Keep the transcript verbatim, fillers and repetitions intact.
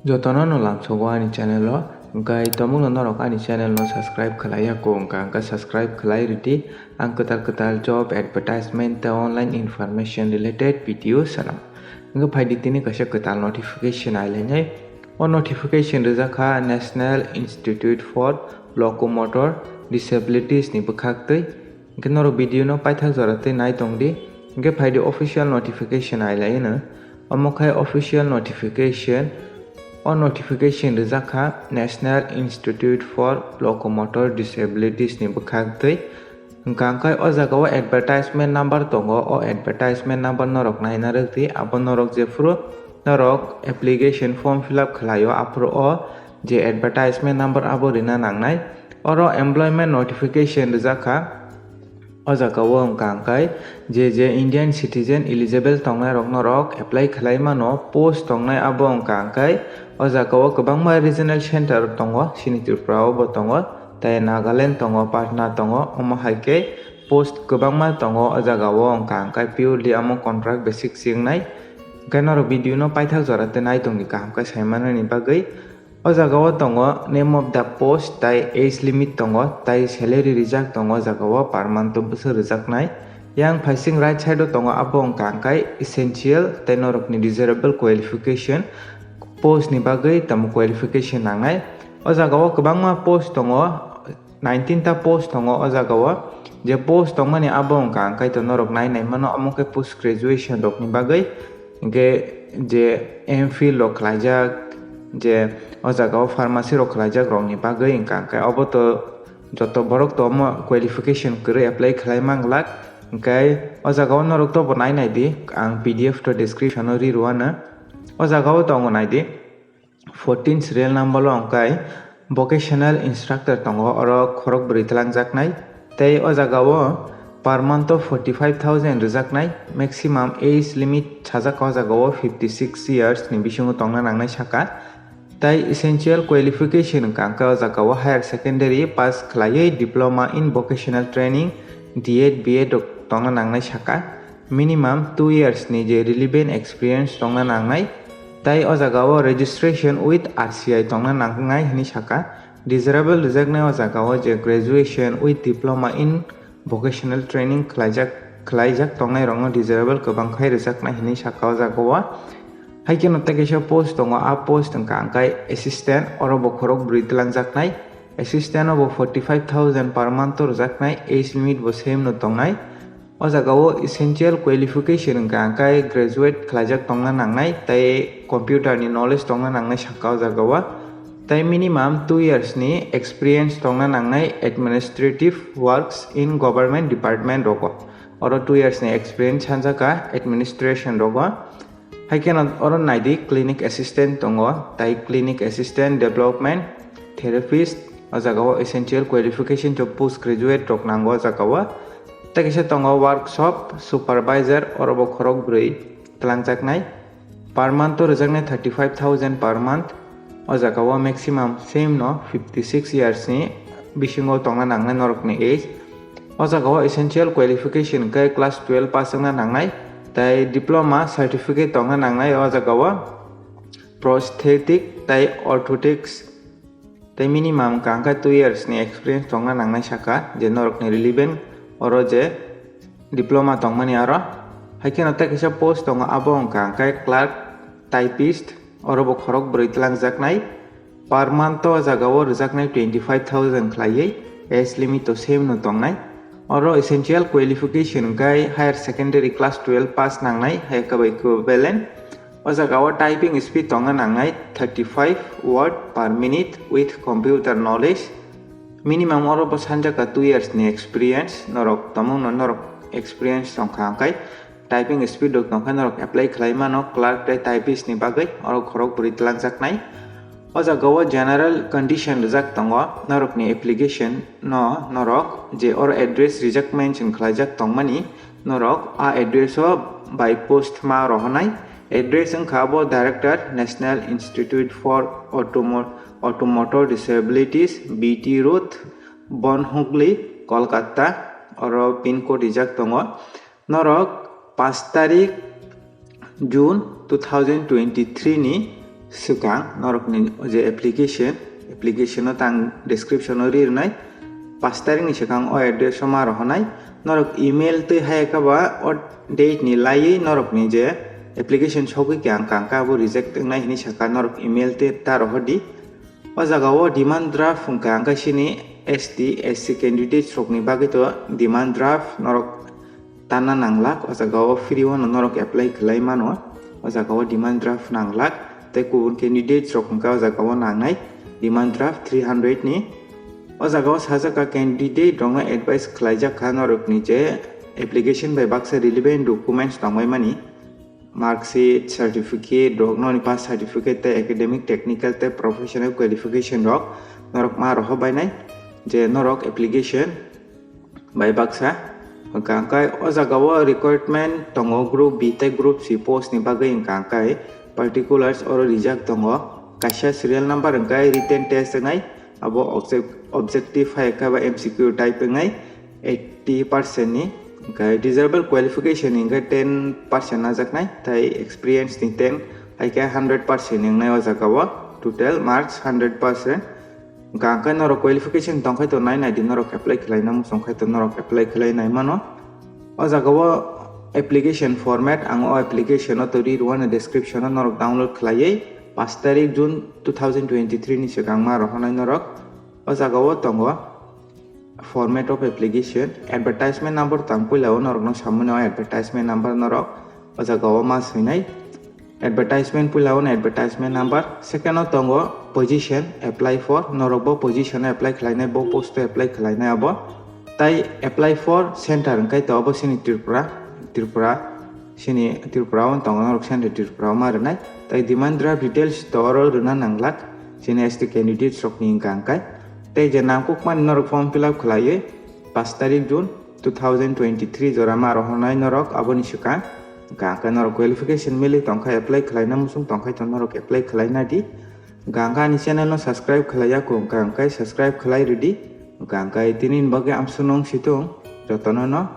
Jotono no lamsogo ani channel o, hwnkhe tomungno norok ani channel no subscribe khlai ya kho wngkha, hwnkhe subscribe khlai rwdi. Ang kwtal kwtal job advertisement tei online information related video sanam. Hwnkhe phaidi tini kaisa kwtal notification ailainai. O notification rijak kha National Institute for Locomotor Disabilities ni bwkhaktwi. Hwnkhe norok video no paithak jora tei nai tongdi. Hwnkhe phaidi official notification ailaino. Omo khai official notification. O notification rijak kha National Institute for Locomotor Disabilities ni bwkhaktwi. Hwnkha hwnkhe o jaga o advertisement number tongo. O advertisement number norok naina rwdi. Abo norok jephuru norok application form fill up khlaio, aphuru o je advertisement number abo rina nangnai. Oro employment notification rijak kha. O jaga o wngkha hwnkhe je je Indian citizen eligible tongnai rok norok apply khlai mano, post tongnai abo wngkha hwnkhe o jaga o kwbangma regional center tongo, chini Tripura o bo tongo, tei Nagaland tongo, Patna tongo, omo hai khe post kwbangma tongo o jaga o wngkha hwnkhe purely amo contract basic se wngnai. Hwnkhe norok video no paithak jora tei nai tongdi kaham khe sai manani bagwi. O jaga o tongo name of the post, tai age limit tongo, tai salary rijak tongo o jaga o per month o bwswk rijaknai. Yang phaising right side o tongo, abo wngkha hwnkhe essential tei norokni desirable qualification, post ni bagwi tamo qualification nangnai. O jaga o kwbangma post tongo, nineteen ta post tongo o jaga o. Je post tongmani abo wngkha hwnkhe to norok nai nai mano, omo khe post graduation rokni bagwi. Hwnkhe je M Phil rok khlaijak, je o jaga o pharmacy rok khlaijak rokni bagwi wngkha hwnkhe obo to joto borok to omo qualification kwrwi apply khlai manglak. Hwnkhe o jaga o norok to bo nai nai di, ang P D F to description o ri rwano. O jaga o tongo nai di. Fourteen serial number o hwnkhe vocational instructor tongo, oro khorok bwrwi twlangjaknai. Tei o jaga o per month o forty five thousand rwjaknai, maximum age limit sajak o jaga o fifty six years ni bisingo tongna nangnai saka. Tei essential qualification hwnkha hwnkhe o jaga o higher secondary pass khlaiwi diploma in vocational training, D Ed, B Ed rok tongna nangnai saka. Minimum two years ni je relevant experience tongna nangnai, tei o jaga o registration with R C I tongna nangnai hinwi saka. Desirable rijaknai o jaga o je graduation with diploma in vocational training khlaijak, khlaijak tongnai rokno desirable kwbang khai rijaknai hinwi saka o jaga o. Hai kheno tei kaisa post tongo, a post wngkha hwnkhe assistant, oro bo khorok bwrwi twlangjaknai. Assistant o bo forty five thousand per month o rwjaknai, age limit bo same no tongnai. O jaga o essential qualification hwnkha hwnkhe graduate khlaijak tongna nangnai tei computer ni knowledge tongna nangnai saka o jaga o. Tei minimum two years ni experience tongna nangnai administrative works in government department rogo. Oro two years ni experience sanjaka administration rogo. Hai kheno oro naidi clinic assistant tongo, tei clinic assistant development therapist, o jaga o essential qualification to post graduate rok nango o jaga o. Tei kisa tongo workshop supervisor, oro bo khorok bwrwi twlangjaknai. Per month o rwjaknai thirty five thousand per month. O jaga o maximum same no fifty six years ni bisingo tongna nangnai norokni age. O jaga o essential qualification khe class twelve pass wngna nangnai, tei diploma certificate tongna nangnai o jaga o prosthetic tei orthotics. Tei minimum wngkha hwnkhe two years ni experience tongna nangnai saka, je norokni relevant oro je diploma tongmani aro. Hai kheno tei kaisa post tongo, abo wngkha hwnkhe clerk typist, oro bo khorok bwrwi twlangjaknai. Per month o jaga o rwjaknai twenty five thousand khlaiwi, age limit to same no tongnai. Oro essential qualification hwnkhe higher secondary class twelve pass nangnai, hai khe bai equivalent. O jaga o typing speed tongna nangnai thirty five word per minute with computer knowledge. Minimum oro bo sanjaka two years ni experience, norok tomungno norok experience tongkha hwnkhe typing speed rok tongkha norok apply khlai mano clerk tei typist ni bagwi, oro khorok bwrwi twlangjaknai. O jaga o general condition rijak tongo, norokni application no norok je oro address rijak mention khlaijak tongmani, norok a address o by post ma rohornai. Address wngkha abo Director, National Institute for Automo-, Automotor Disabilities, B T Road, Bonhugli, Kolkata, oro pin code rijak tongo. Norok paanch tarik June two thousand twenty-three ni Swkang norokni je application, application no tang description o ri rwnai. Pash tarikni swkang o address o ma rohornai. Norok email twi hai kha ba o date ni laiwi norokni je application sogwi kha ang kangka abo reject wngnai hinwi saka norok email twi ta rohordi. O jaga o demand draft wngkha ang kha sini S T, S C candidates rokni bagwi to demand draft norok tanna nanglak, o jaga o free o no norok apply khlai mano, o jaga o demand draft nanglak, tei kubun candidates rok hwnkha o jaga o nangnai demand draft three hundred ni. O jaga o sajak kha candidate rokno advice khlaijak kha norokni je application bai baksa relevant documents tongbai mani, mark sheet, certificate rok, noni pass certificate tei academic, technical tei professional qualification rok norok ma rohor bainai je norok application bai baksa. Hwnkha hwnkhe o jaga o requirement tongo group B tei group C post ni bagwi hwnkha hwnkhe particulars oro rijak tongo. Kaisa serial number hwnkhe written test wngnai, abo object-, objective hai khe ba M C Q type wngnai eighty percent ni. Hwnkhe desirable qualification hwnkhe ten percent najaknai, tei experience ni ten hai khe hundred percent wngnai o jaga o, total marks hundred percent. Hwnkha hwnkhe norok qualification tongkhai to nai nai di, norok apply khlaina muchung khai to norok apply khlai nai mano. O jaga o application format, ang o application o twi rwani description o norok download khlaiwi pash tarik June two thousand twenty-three ni swkang ma rohornai norok. O jaga o tongo format of application, advertisement number tang puila o norokno samani o advertisement number norok o jaga o ma swinai. Advertisement puila o advertisement number, second o tongo position apply for, norok bo position o apply khlainai, bo post o apply khlainai abo. Tai apply for center hwnkhe to abo sini Tripura, Tripura, sini Tripura o tongo norok center Tripura o ma rwnai. Tai demand draft details to oro rwna nanglak, sini S T candidates rokni hwnkha hwnkhe. Tei je nangkukmani norok form fill up khlaiwi pash tarik June two thousand twenty-three jora ma rohornai norok aboni swkang. Hwnkha hwnkhe norok qualification mili tongkha, apply khlaina muchung tongkhai to norok apply khlaina di. Hwnkha hwnkhe ani channel no subscribe khlaiya kho hwnkha hwnkhe subscribe khlai rwdi. Hwnkha hwnkhe tini ni bagwi amsonong situng jotono no